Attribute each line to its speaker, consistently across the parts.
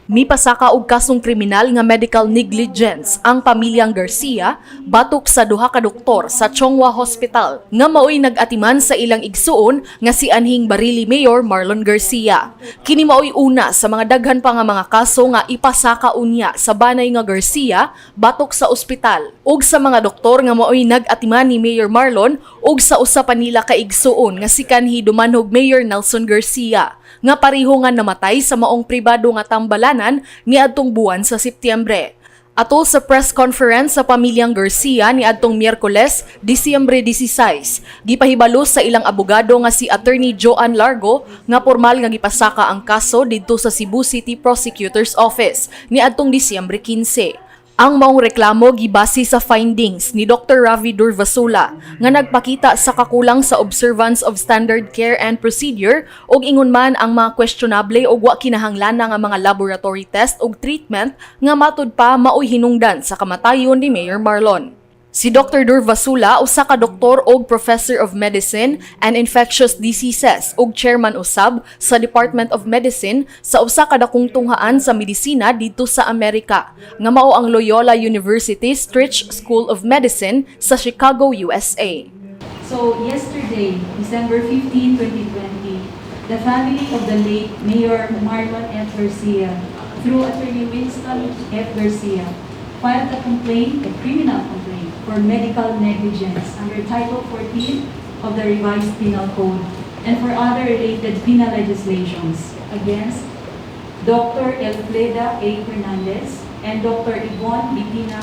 Speaker 1: Mipasaka og kasong kriminal nga medical negligence ang pamilyang Garcia batok sa duha ka doktor sa Chong Hua Hospital nga maoy nag-atiman sa ilang igsuon nga si anhing Barili Mayor Marlon Garcia. Kini maoy una sa mga daghan pa nga mga kaso nga ipasaka unya sa banay nga Garcia batok sa ospital ug sa mga doktor nga maoy nag-atiman ni Mayor Marlon ug sa usa pa nila ka igsuon nga si kanhi Dumanhog Mayor Nelson Garcia nga pareho nga namatay sa maong pribado nga tambalanan niadtong buwan sa Setyembre. Atol sa press conference sa pamilyang Garcia niadtong Miyerkules, Disyembre 16, gipahibalo sa ilang abogado nga si Attorney Joan Largo nga pormal nga gipasaka ang kaso didto sa Cebu City Prosecutor's Office niadtong Disyembre 15. Ang maong reklamo gibase sa findings ni Dr. Ravi Durvasula nga nagpakita sa kakulang sa observance of standard care and procedure ug ingon man ang mga questionable ug wa kinahanglan nga mga laboratory test ug treatment nga matud pa maoy hinungdan sa kamatayon ni Mayor Marlon. Si Dr. Durvasula, usa ka doktor og professor of medicine and infectious diseases ug chairman usab sa Department of Medicine sa usa ka dakong tunghaan sa medisina didto sa Amerika nga mao ang Loyola University Stritch School of Medicine sa Chicago, USA.
Speaker 2: So yesterday, December 15, 2020, the family of the late Mayor Marlon F. Garcia, through Attorney Winston F. Garcia, filed a complaint, a criminal complaint, for medical negligence under Title 14 of the Revised Penal Code and for other related penal legislations against Dr. Elfleda A. Hernandez and Dr. Yvonne Bettina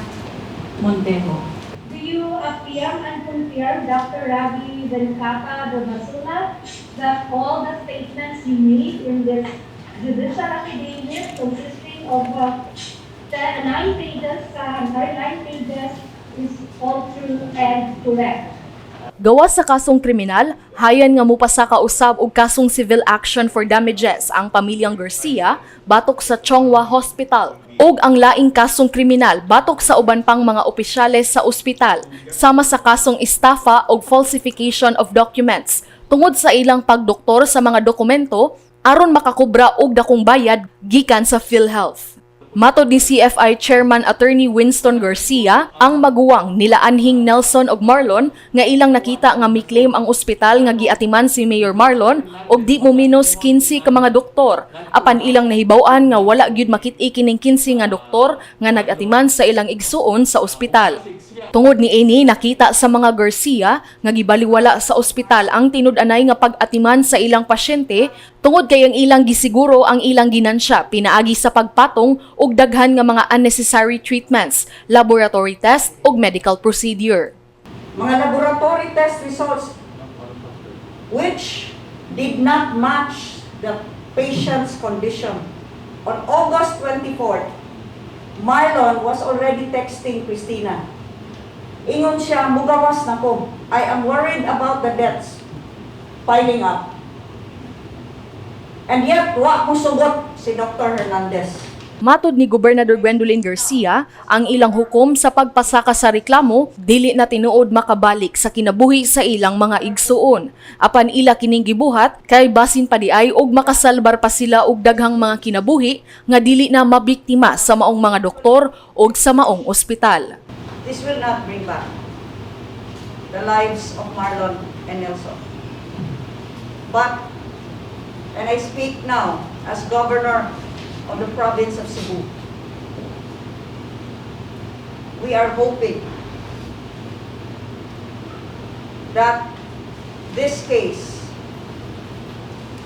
Speaker 2: Montejo.
Speaker 3: Do you affirm and confirm, Dr. Ravi Venkata Durvasula, that all the statements you made in this judicial affidavit consisting of nine pages, I'm sorry, nine pages, is all true and correct?
Speaker 1: Gawas sa kasong kriminal, hayan nga mupasaka usab og kasong civil action for damages ang pamilyang Garcia batok sa Chong Hua Hospital ug ang laing kasong kriminal batok sa uban pang mga opisyales sa ospital sama sa kasong estafa ug falsification of documents tungod sa ilang pagdoktor sa mga dokumento aron makakubra og dakong bayad gikan sa PhilHealth. Matod ni CFI Chairman Attorney Winston Garcia, ang maguwang nila anhing Nelson ug Marlon nga ilang nakita nga mi-claim ang ospital nga giatiman si Mayor Marlon og di mo minus 15 ka mga doktor, apan ilang nahibaw-an nga wala gyud makit-i kining 15 nga doktor nga nag-atiman sa ilang igsuon sa ospital. Tungod ni ini, nakita sa mga Garcia nga gibaliwala sa ospital ang tinud-anay nga pag-atiman sa ilang pasyente tungod kay ang ilang gisiguro ang ilang ginansya pinaagi sa pagpatong og daghan nga mga unnecessary treatments, laboratory test ug medical procedure.
Speaker 4: Mga laboratory test results which did not match the patient's condition. On August 24th, Marlon was already texting Christina. Ingon siya, "Mugawas na ko. I am worried about the debts piling up." And yet, wa mosugot si Dr. Hernandez.
Speaker 1: Matod ni Gobernador Gwendolyn Garcia, ang ilang hukom sa pagpasaka sa reklamo dili na tinuod makabalik sa kinabuhi sa ilang mga igsuon. Apan ila kining gibuhat kay basin pa diay og makasalbar pa sila og daghang mga kinabuhi nga dili na mabiktima sa maong mga doktor og sa maong ospital.
Speaker 4: This will not bring back the lives of Marlon and Nelson. But, and I speak now as governor of the province of Cebu, we are hoping that this case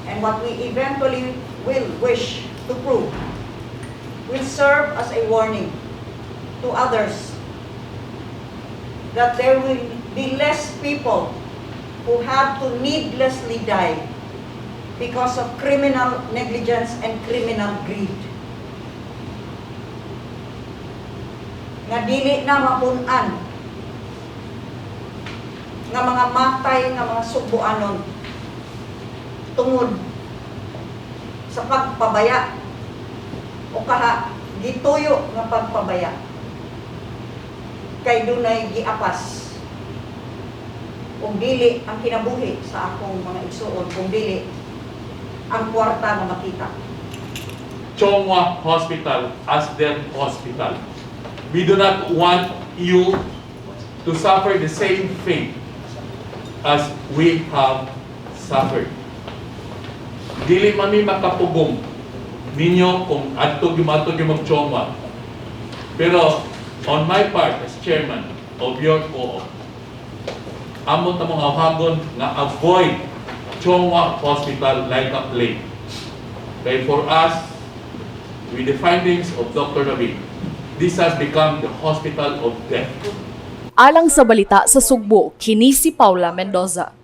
Speaker 4: and what we eventually will wish to prove will serve as a warning to others that there will be less people who have to needlessly die because of criminal negligence and criminal greed. Nga dili na mapun-an nga mga matay nga mga Sugbuanon tungod sa pagpabaya o kaha gituyo nga pagpabaya kay dunay giapas kung dili ang kinabuhi sa akong mga igsuon, kung dili ang kwarta nga makita.
Speaker 5: Chong Hua Hospital as their hospital. We do not want you to suffer the same fate as we have suffered. Dili man mi makapugong ninyo kung adto gyud yung mag-Chong Hua. Pero on my part as chairman of your co-op, amo ta mong awhagon nga avoid Chong Hua Hospital like a plague. Kay for us, with the findings of Dr. Ravi, this has become the hospital of death.
Speaker 1: Alang sa Balita sa Sugbo, kini si Paula Mendoza.